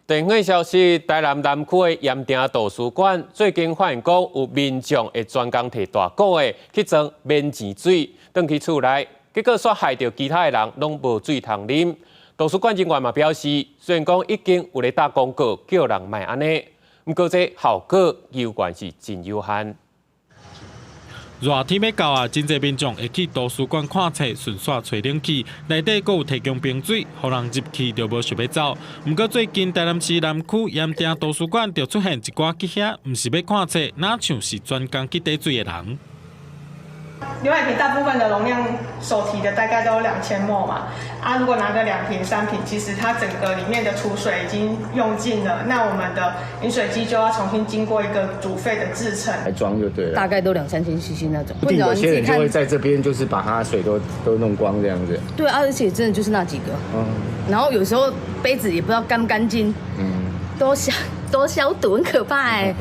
電話消息，台南南區的鹽埕圖書館最近發現講有民眾會專工提大罐的去裝免錢水，轉去厝內，結果煞害著其他的人攏無水通啉。圖書館人員嘛表示，雖然講已經有咧打廣告叫人莫按呢，毋過這效果猶原是真有限。熱天欲到啊，真濟民眾會去圖書館看冊，順紲吹冷氣，內底閣有提供冰水，予人入去就無想欲走。毋過最近台南市南區鹽埕圖書館就出現一寡去遐，毋是欲看冊，若像是專工去綴水的人。牛奶瓶大部分的容量手提的大概都有2000 ml 嘛，啊，如果拿個2瓶3瓶，其實它整個裡面的儲水已經用盡了，那我們的飲水機就要重新經過一個煮沸的製程。來裝就對了。大概都兩三千 CC 那種。有些人就會在這邊，就是把它水都弄光這樣子。對，而且真的就是那幾個。然後有時候杯子也不知道乾不乾淨。多消毒，很可怕欸。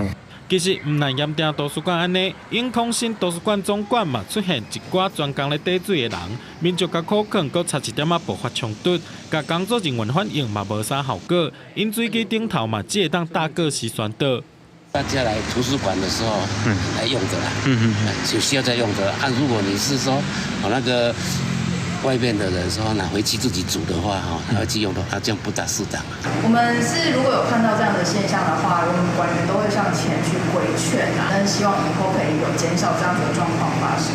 其實毋但鹽埕圖書館按呢，永康新圖書館總館嘛出現一寡專工咧綴水的人，民眾共苦勸，閣差一點仔爆發衝突，共工作人員反映嘛無啥效果，飲水機頂頭嘛只會當打過時宣導。大家來圖書館的時候，來用的啦，就需要再用的。啊，如果你是說，哦那個外面的人說拿回去自己煮的話，哈，拿回去用的話，這樣不大適當。我們是如果有看到這樣的現象的話，我們館員都會上前去規勸啊，但是希望以後可以有減少這樣子的狀況發生。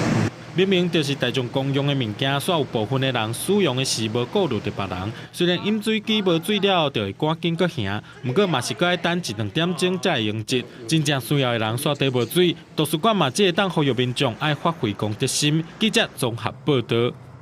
明明就是大眾公用的物件，煞有部分的人使用的時無顧慮著別人。雖然飲水機無水了，就會趕緊閣行，毋過嘛是閣愛等一兩點鐘才會用得。真正需要的人煞綴無水，圖書館嘛只會當呼籲民眾愛發揮公德心。記者綜合報導。